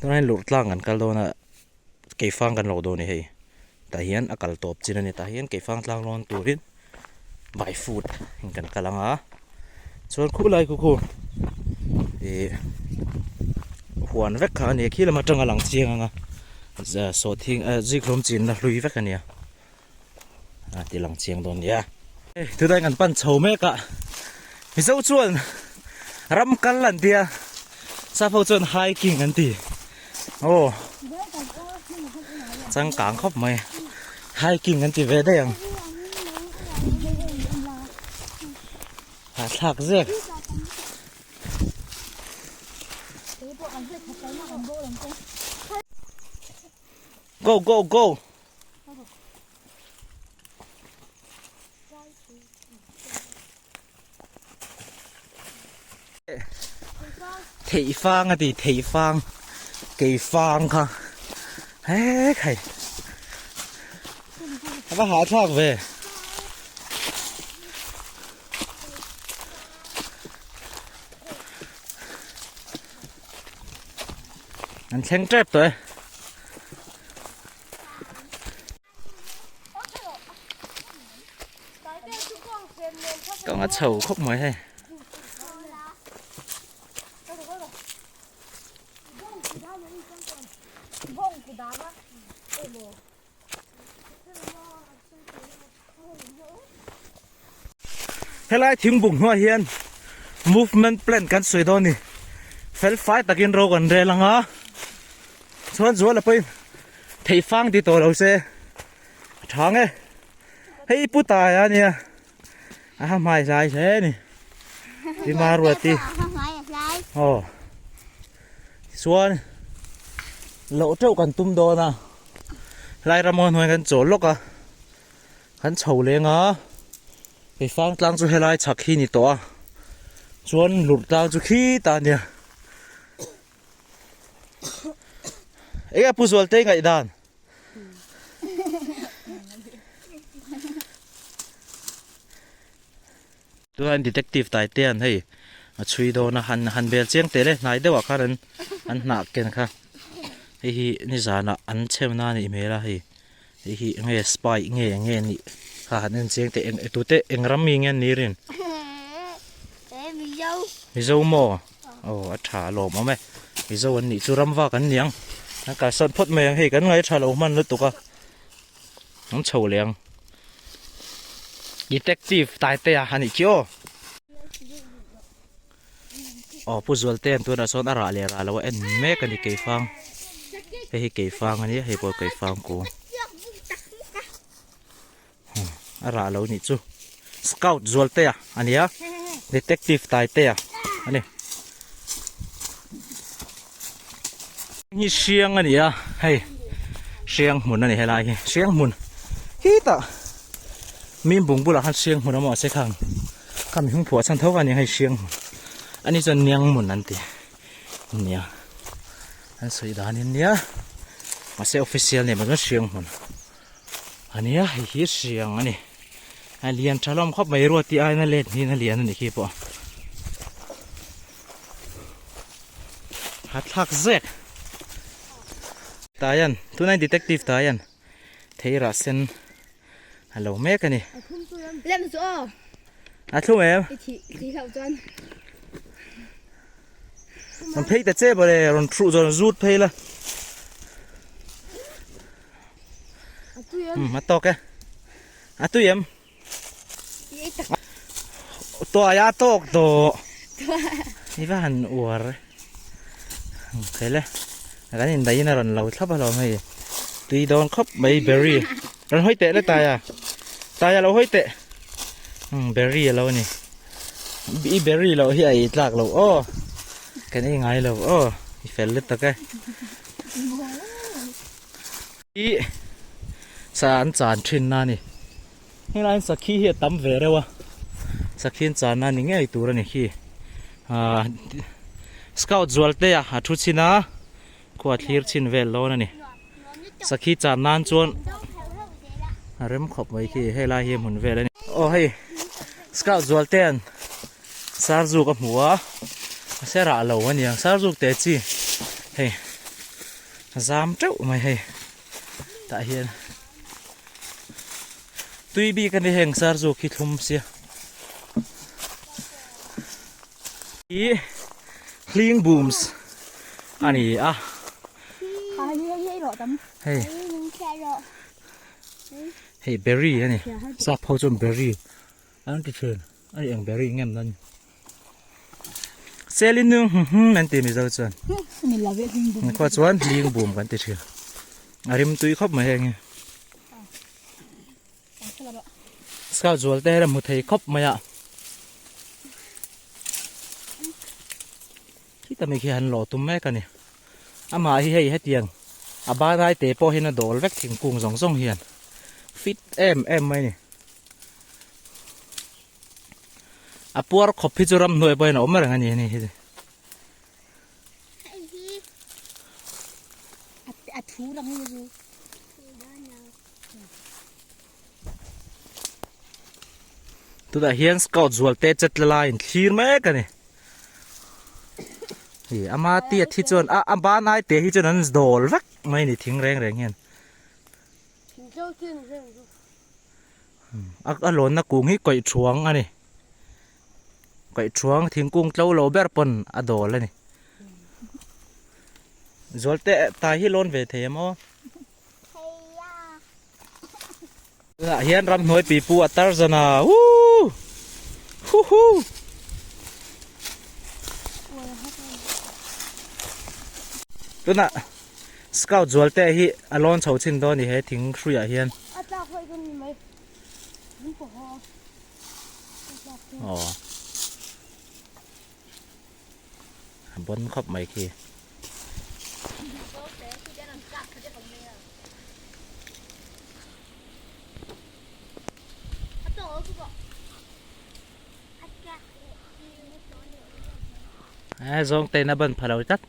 Tunah hian lurh tlang kan kal dawn a keifang kan lo dawn a ni hei tah hian a kal tawp chin a ni tah hian keifang tlang lawn turin by foot in kan kal ang a chuan khulai khu khu ih huan vek kha a ni a khi lam atanga lang chiang ang a sawhthing zikhlum chinna hlui vek a nia. a ti lang chiang dawn nia hei tunah kan pan chho mek a mizo chuan ram kal an tia sap ho chuan hiking an ti aw changkang khawp mai hiking an ti ve daih ang hahthlak zek. Go go go. Thei fang a ti thei fang kei fang kha he khai a va hah thlak ve an thleng tep tawh e. Kawng a chho khawp mai hei. Helai thingbuk hnuaiah hian movement plan kan sawi dawn a ni fel fai takin ro kan rel ang a chuan zuala pawhin thei fang ti tawh lo se a tha ang e hei pu taia a nia a ha hmai hlai hle a ni Tima Ruati aw tichuan loh teuh kan tum dawn a helai ramah hnuai kan chawl lawk a. Kan chho leng a, hei fang tlang chu helai chhak hi ni tawh a, chuan lurh tlang chu khitah a nia. Enge Pu Zualtei ngaihdan? Tunah detective Taitea'n hei a chhui dawn a, han han bel chiang teh le hnai deuhah khan an an hnah ken kha hei hi nizanah an chhem na a nih hmel a hei hei hi enge spy nge enge nih kha han en chiang teh eng tute eng ram mi nge an ni rin Mizo maw aw a tha a lawmawm e Mizo an nih chu ram vak an ni ang an kalsan phawt mai ang hei kan ngaithla lo hman lutuk a. An chho leh ang. Detective Taitea a nih khi aw. Aw Pu Zualtea'n tunah sawn a rah leh rah lo a en mek a ni keifang. Hei hi keifang a nia hei pawh keifang kung. A rah lo nih chu. Scout Zualtea a nia. Detective Taitea a ni. Hi hriang a ni a hei hriang hmun a ni helai hi hriang hmun khitah mim bung bulah khan hriang hmun a awm a mahse khang kha mihring phuah chhan tho kha a ni hei hriang hmun a ni chuan niang hmun an ti nia an sawi danin nia mahse official name ah chuan hriang hmun a nia hei hi hriang a ni a lian tha hlawm khawp mai ruat tih aiin a let niin a lian a nih khi pawh. Hathlak zek Tayan tunah detective Tayan theirah sen a lo mek a ni Lem chu aw A thlum em I thi thi hlau chuan Rawn phei ta che bawle rawn thruh zawn zut phei la A tui em A tawk e A tui em Tuaia tawk tawh i va han uar khel e kan in daih in a rawn lo thlap alawm hei tui dawn khawp mai berry rawn hawi teh le taia taia lo hawi teh berry a lo ni i berry loh hi a ei tlak loh aw kan ei ngai lo aw i fel lutuk e i sa an chan thin na a ni. Helaiin sakhi hi a tam ve reuh a sakhi an channa ni ngei tur a ni khi ahh scout zual te a a thu chhin a khua thlir chhin vel dawn a ni sakhi chan nan chuan a rem khawp mai khi helai hi hmun vel a ni aw hei scout zual te an sarzuk a hmu a a se rah lo a niang sarzuk te chi hei. Zam teuh mai hei tah hian tui bik a ni heng sar zawk hi thlum sia hi hling booms a ni a hei hei berry a ni sap ho chuan berry an ti thin a ni eng berry nge maw ni. Selin nu hum hum an ti mizo chuan. Khua chuan hling bum kan ti thin. A rim tui khawp mai heng hi. Scout zual te hian hmu thei khawp mai a. Khita mi khi han lawh tum mek a ni. Amah hi hei hetiang a banai te pawh hian a dawl vek thingkung zawng zawng hian fit em em mai a ni. A puar khawp hi chu ramhnuai pawhin a awm reng a ni hei hi. A thu lang hi chu. Tunah hian scout zual te chet la laiin thlir mek a ni. Hei ama tiat hi chuan a a ban ai te hi chuan an dawl vek mai a ni thing reng reng hian. A lawnna kung hi kaih thuang a ni kaih thuang thingkung tlo lo ber pawn a dawl a ni zual te tai hi lawn ve thei em aw tunah hian ramhnuai pipu a tar zan a woo hu hu tunah Scout zual te hi a lawn chho chin dawn a ni he thing hruiah hian. A tlak hawih dawn ni mai. Min pawh haw a. A tlak chu. Aw. A bon khawp mai khi. A zawng te in a ban pha lo tlat.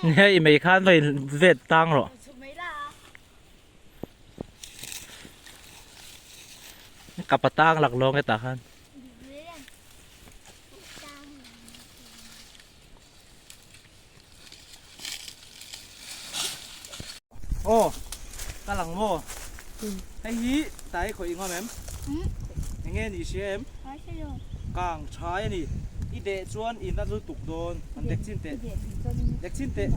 Nia i mei khan va in vet tang rawh. Kapa tang lak lawng e tah khan. Aw ka lang maw hei hi tai khawih i ngam em eng nge ni hria em kang thai a ni i deh chuan in a lutuk dawn an dek chin teh dek chin teh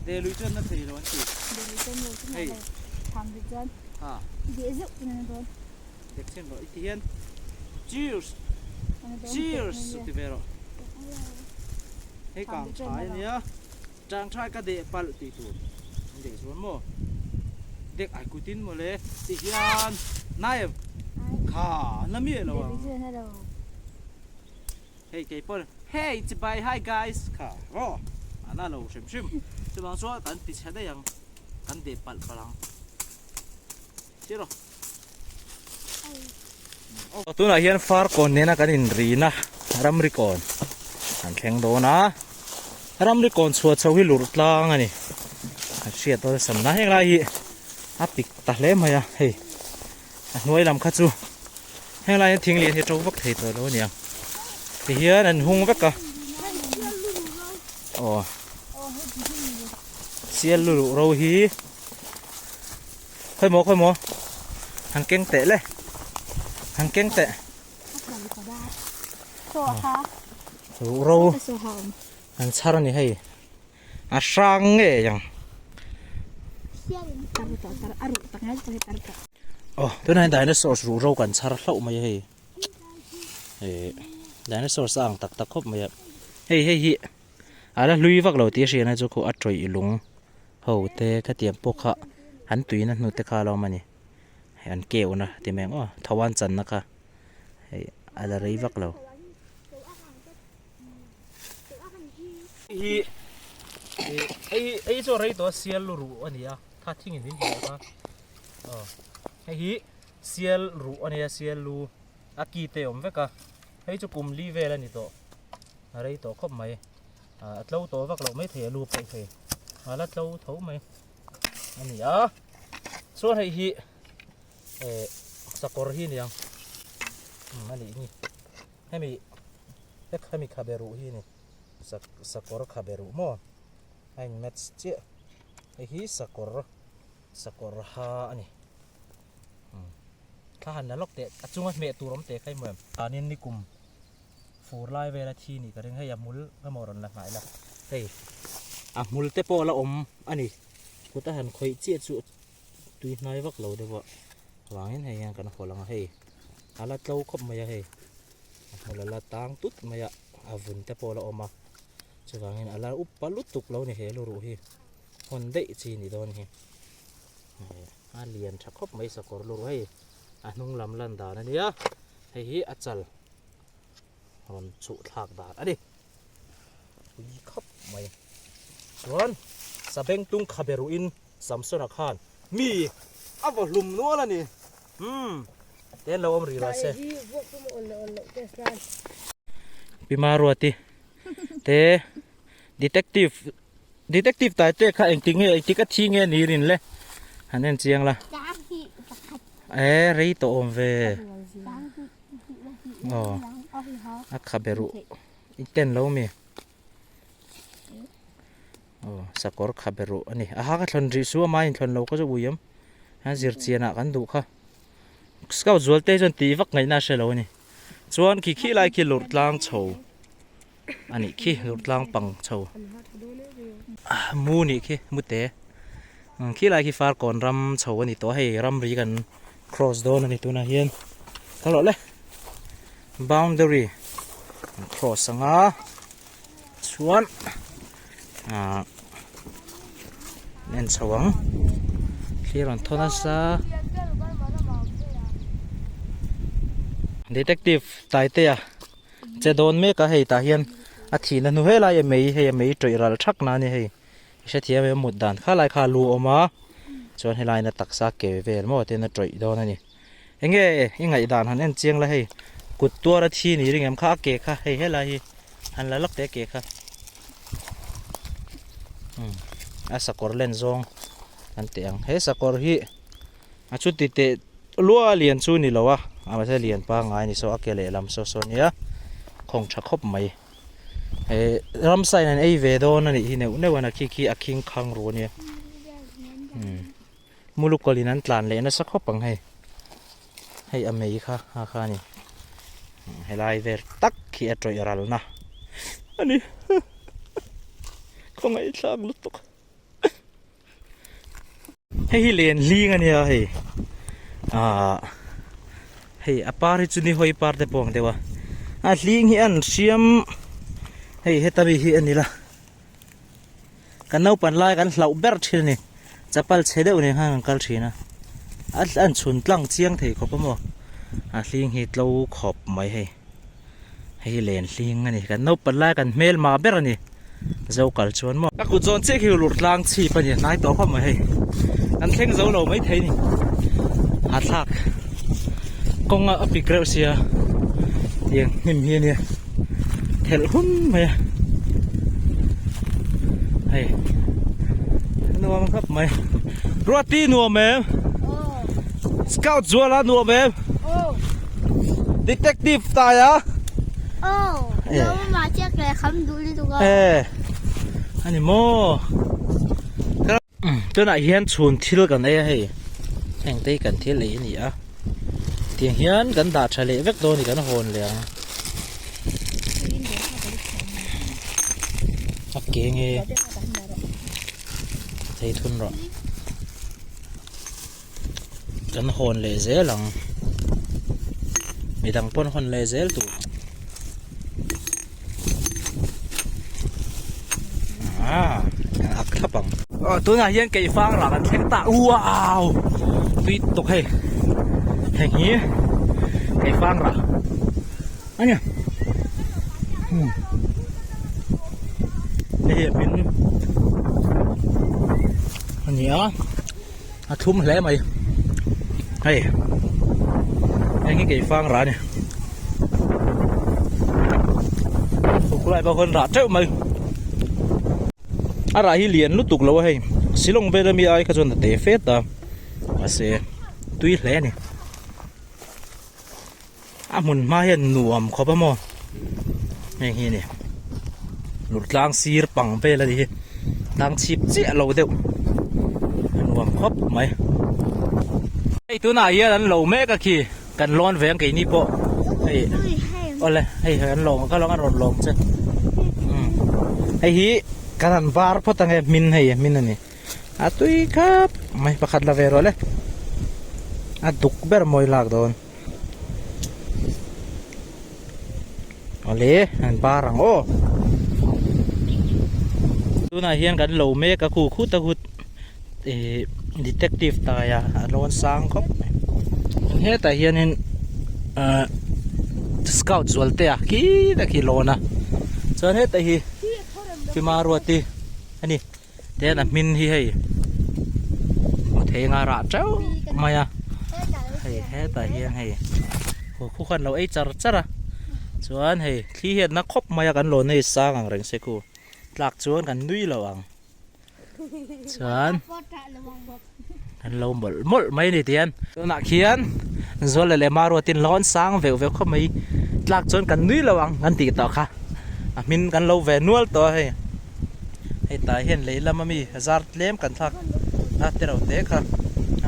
deh lui chuan na thei lo an ti hei ha dek chin rawh i ti hian cheers cheers ti ve rawh hei kang thai a nia. Tangthai ka deh palh tih tur an deh chuan maw dek ai kutin maw le ti hian nai em kha na miah lo ang hei kei pawn hey chibai hi guys kha raw a na lo hrim hrim chuvang chuan kan ti chhe daih ang kan deh palh palh ang ti rawh Tunah hian Farkawn nena kan inrina ramri kawn an thleng dawn a, ramri kawn chhuah chho hi lurh tlang a ni. A hriat dawn a samna heng lai hi a pik ta hle mai a, hei a hnuai lam kha chu heng lai hian thing lian hi a to vak thei tawh lo a niang. Tihian an hung vek a, aw sial luruh ro hi. Khawi maw khawi maw han keng teh le han keng teh ro an chhar a ni hei a hrang ngei ang aw tunah hian dinosaurs ruh ro kan chhar hlauh mai a hei eh dinosaurs a ang tak tak khawp mai a hei hei hi a la hlui vak lo tih a hriat na chu khaw a tawih lung. Ho te khatiang pawh kha an tuina hnu te kha a lo awm a ni hei an keuhna ti mai ang aw tho an channa kha hei a la rei vak lo. Hi hei hei chu a rei tawh a sial ruh a ni a kha thingin min hmuh kha aw hei hi sial ruh a nia sial lu a ki te a awm vek a hei chu kum li vel a ni tawh a rei tawh khawp mai. A tlo tawh vak loh maithei a lu pawh thei a la tlo tho mai a ni a chuan hei hi eh sakawr hi a ni ang a nih hi hemi He khami khabe ruh hi a ni. Sakawr khabe ruh maw? A in match chiah. Hei hi sakawr sakawr ha a ni. Thla han la lawk teh a chunga hmeh tur awm teh kha i hmu em? Tanin nikum fur lai vela thi nih ka ring hei a hmul emaw rawn la hnai la hei a hmul te pawh la awm a ni. Kut a han khawih chiah chu tui hnai vak lo deuh a vangin hei hian kan haw lang a hei a la tlo khawp mai a hei a hmul a la tang tut mai a a vun te pawh la awm a chuvangin a la upa lutuk lo ni he luruh hi hawn daih chi ni dawn hi a lian tha khawp mai sakawr luruh hei a hnung lam lan dan a nia hei hi a chal rawn chhuh thlak dan a ni. Pui khawp mai. Chuan Sabengtung khabe ruhin Samsona khan mi a vaw hlum nual a ni. Umm te an lo awm rih rawh se. Pi Maruati te Detective Detective tai te kha engtik nge engtik a thi nge ni rin le han en chiang la. E rei tawh awm ve. Aw a khabe ruh i ten lo mi aw sakawr khabe ruh a ni a ha ka thlawn rih su a mahin thlawn lo kha chu ui awm a zir chian ah kan duh kha scout zual te chuan tih vak ngaihna a hre lo a ni chuan khi khi lai khi lurh tlang chho a nih khi lurh tlang pang chho mu nih khi mu te khi lai khi farkawn ram chho a ni tawh a hei ramri kan cross dawn a ni tunah hian ka rawh le boundary an cross anga chuan ah en chho ang thlir an thawn nasa detective Taitea che dawn mek a hei tah hian a thihna hnu helai a mei hei a mei tawih ral thak na a ni hei. I hrethiam em mut dan kha lai kha a lu awm a chuan helaiin a taksa ke vel maw ten a tawih dawn a ni enge i ngaihdan han en chiang la hei kut tuar a thi ni ring em kha a ke kha hei helai hi han la lawk teh a ke kha umm a sakawr len zawng an teh ang he sakawr hi a chuti teh lua lian chu ni lo a a mahse lian pangngai a ni saw a ke lehlam saw saw a nia khawng tha khawp mai. He ramsa in an ei ve dawn a nih hi neuh neuh a na khi khi a khing khang ru a nia umm mulukawlh in an tlan leh nasa khawp ang hei hei a mei kha a kha a ni helai vel tak khi a tawih ral na a ni khawngaih thlak lutuk hei hi len hling a nia hei ahh hei a par hi chu ni hawi par te pawh ang deuh a a hling hi an hriam hei heta mi hi a ni la kan naupan lai kan hlauh ber thin a ni chapal chhe deuh nen khan kan kal thin a a an chhun tlang chiang thei khawp a maw a hling hi tlo khawp mai hei. Hei hi len hling a ni kan naupan lai kan hmel mah ber a ni zo kal chuan maw. Ka kut zawn chiah khi lur tlang chhip a ni hnai tawh khawp mai hei kan thleng zo lo mai thei a ni a thlak kawng a pik reuh sia tiang hnim hi a nia thelh hun mai a hei nuam khawp mai Ruati nuam em scout zuala nuam em. Detective tai a. Oh, no ma chiak le kham du li tu ka. Eh. Ani mo. Tunah hian chhun thil kan ei a hei. Heng te hi kan thil ei a ni a. Tiang hian kan dah tha leh vek dawn ni kan hawn leh ang. A ke nge. Thei thun rawh. Kan hawn leh zel ang midang pawn hawn leh zel tur ah ak thlap ang aw tunah hian keifang rah kan thleng ta wow tui tawk hei heng hi keifang rah a ni hmm hei hi a hmin a ni a. A thlum hle mai hei heng hi keifang rah a ni khawklai pawh khawn rah teuh mai a rah hi lian lutuk lo a hei Shillong vel ami ai kha chuan a te fet a mahse tui hle a ni a hmun hma hian nuam khawp a maw. Heng hi a ni lur tlang sir pang vel a ni hi tlang chhip chiah lo deuh a nuam khawp mai. Hei tunah hian an lo mek a khi kan lawn ve ang keini pawh hei awle hei an lawm ka lawng an rawn lawm che hei hi kan han var phawt ange hmin hei hmin a ni. A tui khap mai pakhat la ve rawh le a duk ber mawi lak dawn awle an par ang aw tunah hian kan lo mek a khu khut a khut ih detective taia a lawn sang khawp mai hetah hianin ahh scout zualtea khi tak hi lawn a chuan hetah hi Fimaruati a ni. Tihian a hmin hi hei hmu thei anga rah teuh mai a hei hetah hian hei khu khu khan lo ei char char a chuan hei thli hian na khawp mai a kan lawn hei sang ang reng se khu tlak chuan kan nui lo ang chuan kan lo mawlh mawlh mai a ni tihian tunah khian Zuala leh Maruatin lawn sang veuh veuh khawp mai tlak chuan kan nui lo ang kan tih tawh kha a hmin kan lo ve nual tawh a hei. Hei tah hian lei lama mi zar tlem kan thlak a te reuh te kha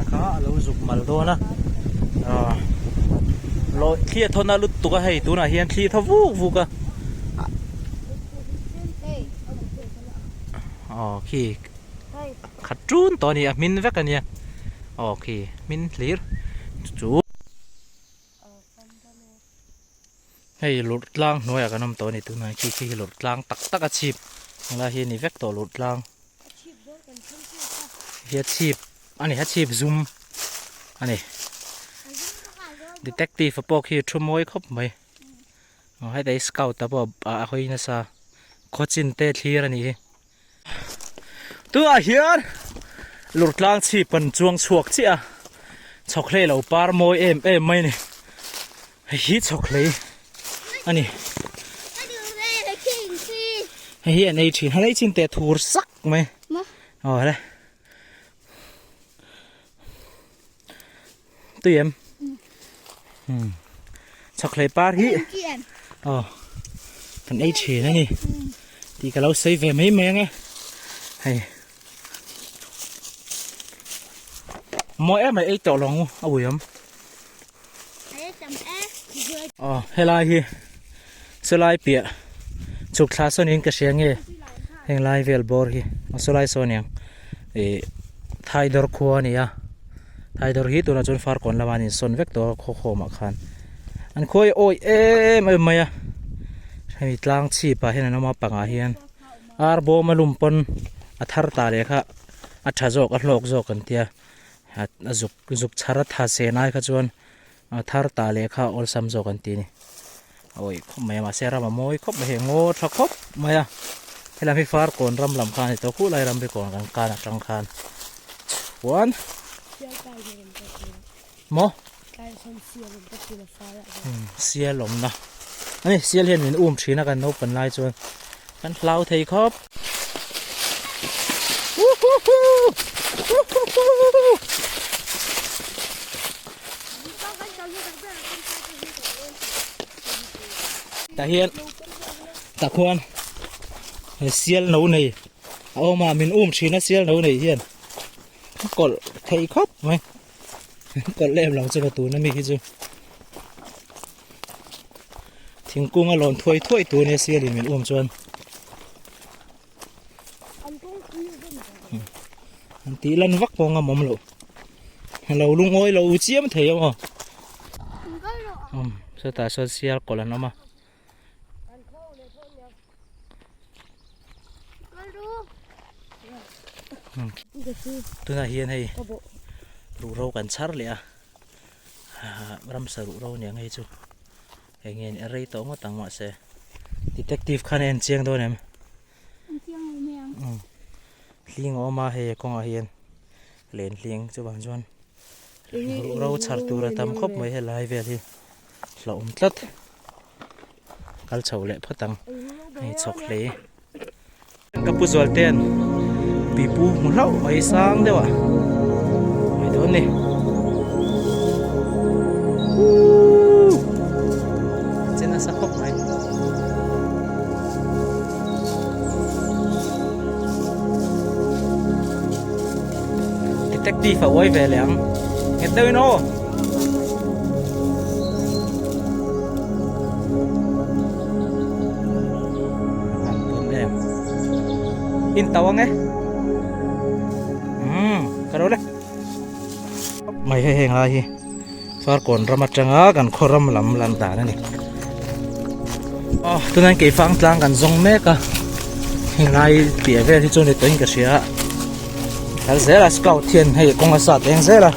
a kha a lo zuk mal dawn a aw lawih thli a thawn a lut tuk a hei tunah hian thli a thaw vuk vuk a aw khi khat tun tawh a ni a hmin vek a nia aw khi hmin hlir chu chu. Hei lurh tlang hnuaiah kan awm tawh a ni tunah khi khi hi lurh tlang tak tak a chhip helai hi a ni vek tawh lurh tlang hi a chhip a ni a chhip zum a ni detective a pawh khi thu mawi khawp mai aw heta hi scout a pawh a hawi nasa khawchin te thlir a nih hi. Tunah hian lur tlang chhip kan chuang chhuak chiah a, chhawkhlei lo par mawi em em mai a ni. Hei hi chhawkhlei a ni. Hei hi an ei thin, an ei chin teh thur sak mai. Aw le. Tui em? Hmm. Chhawkhlei par hi. Aw. Kan ei thin a ni. Tih ka lo sawi ve mai mai ange. Hei. Mawi em mai ei tawh lo ang u a ui awm. Aw helai hi chulai piah chhuk thla sawn in ka hria nge heng lai vel bawr hi a chulai sawn ang ih thaidawr khua a ni a thaidawr hi tunah chuan farkawn lamah an insawn vek tawh a khawkhawm ah khan an khua hi awi em em mai a hemi tlang chhip ah hian an awm a pangah hian ar bawm a lum pawn a thar ta leh kha a tha zawk a hlawk zawk an tia a zuk zuk chhar a tha sen ai kha chuan a thar ta leh kha awlsam zawk an ti a ni awi khawp mai a mahse ram a mawi khawp mai hei ngaw tha khawp mai a helam hi farkawn ram lam kha a ni tawh khuh lai ram rikawn kan kan atang khan chuan maw sial awmna ani sial hian min um thin a kan naupang lai chuan kan hlau thei khawp. Tah hian tah khuan sial no nei a awm a min um thin a sial no nei hian a kawlh thei khawp mai kawlh lem lo chu ka tun ami hi chu thingkung a lawn thuai thuai tur nia sial in min um chuan an tih lan vak pawh ngam awm loh lo lungawi lo chiam thei ang aw sawtah sawn sial kawlh an awm a. Tunah hian hei ruhro kan chhar leh a ramsa ruhro nia ngei chu eng nge a rei tawh ngawt ang mahse detective khan a en chiang dawn em hling a awm a hei kawngah hian len hling chuvang chuan ruhro chhar tur a tam khawp mai helai vel hi hlauhawm tlat. Kal chho leh phawt ang hei chhawk hle ka pu zual ten pipu hmu hlauh mai sang deuh a mai dawn ni che nasa khawp mai. Detective a uai ve leh ang. Nghet deuhin aw. An pawn em. In tau ang e. Umm ka lo le. Mai hei heng lai hi Farkawn ram atanga kan khaw ram lam lan dan a ni. Aw tunah hian keifang tlang kan zawng mek a heng lai piah vel hi chu ni tawhin ka hria a kal zel a scout hian hei kawng a sat eng zel a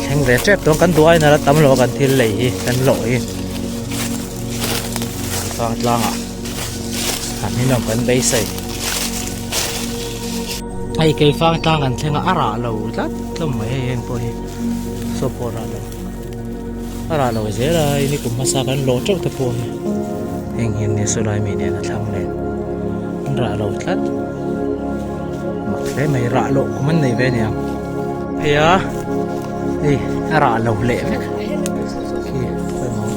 thleng ve tep tawh kan duh aiin a la tam lo a kan thil lei hi kan lawh hi keifang tlangah an inawm kan beisei. Hei keifang tlang kan thleng a a rah lo tlat tlawm mai hei heng pawh hi saw pawh a rah lo a rah lo zel a hei nikum hmasa kan lawh teuh te pawh hi heng hian nia saw lai mi nen a thlang nen an rah lo tlat mak hle mai rah loh kum an nei ve aniang hei a hei a rah lo leh vek khi pawimawh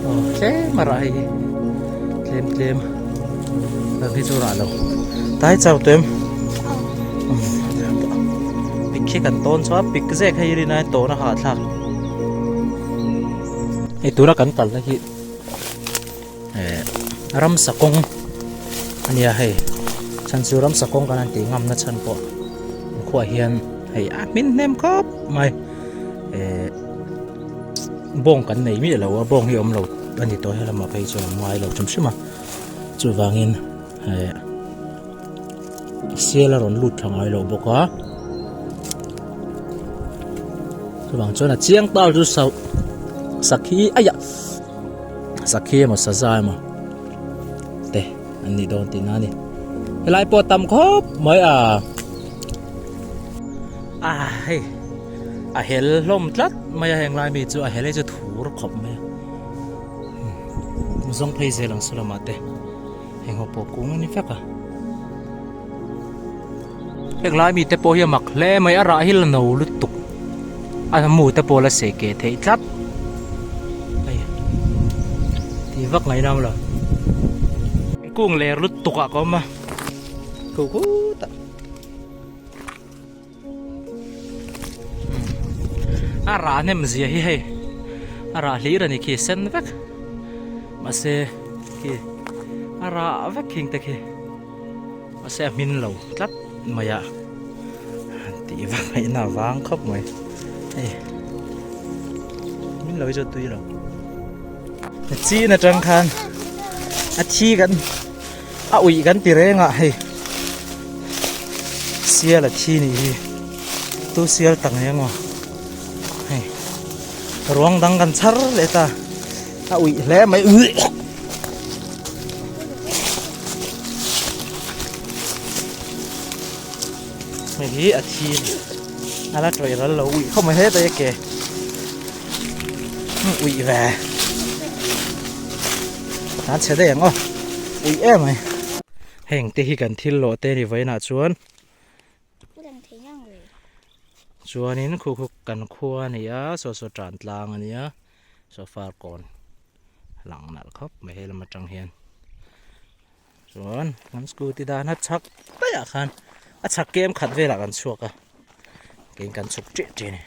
aw tlem a rah hei hi. Tlem tlem dang hi chu rah lo tai chau tuem pik khi kan tawn chu a pik zek hei rin ai tawn a hahthlak hei tura kan kalna hi eh ramsa kawng ania hei chhan chu ramsa kawng kan han tih ngamna chhan pawh khuaah hian hei a hmin hnem khawp mai eh. Bawng kan nei miah lo a bawng hi awm lo a ni tawh helamah phei chuan a ngai lo hrim hrim a chuvangin eh sial a rawn lut tha ngai lo bawk a chuvang chuan a chiang tal chu sa sakhi aiah sakhi emaw saza emaw te an nih dawn tihna a ni helai pawh a tam khawp mai a a hei. A hel hlawm tlat mai a heng lai mi chu a hel hi chu thur khawp mai a zawng phei zel ang saw lamah te heng ho pawh kung a ni vek a heng lai mi te pawh hi a mak hle mai a rah hi la no lutuk a mu te pawh la seh keh theih tlat hei tih vak ngaih na awm lo kung ler lutuk ah ka awm a khu khutah. A rah hnem zia hi hei a rah hlir a ni khi sen vek mahse khi a rah vek khing te khi mahse a hmin lo tlat mai a tih vak ngaihna vang khawp mai hei hmin lo hi chu a tui lo chin atang khan a thi kan. A uih kan ti reng a hei sial a thi nih hi tu sial tak eng maw hei ruang dang kan chhar leh ta a uih hle mai uih hei hi a thi a ni a la tawih ral lo uih khawp mai hetah hian ke uih ve. A chhe daih ang aw ui em mai heng te hi kan thil lawh te ni vawiinah chuan chuanin khu khu kan khua a ni a saw saw tan tlang a nia saw farkawn lang nalh khawp mai he lam atang hian chuan kan scooty dan a chhak daih ah khan a chhak kem khat velah kan chhuak a keiin kan chhuk ṭih ṭih a ni.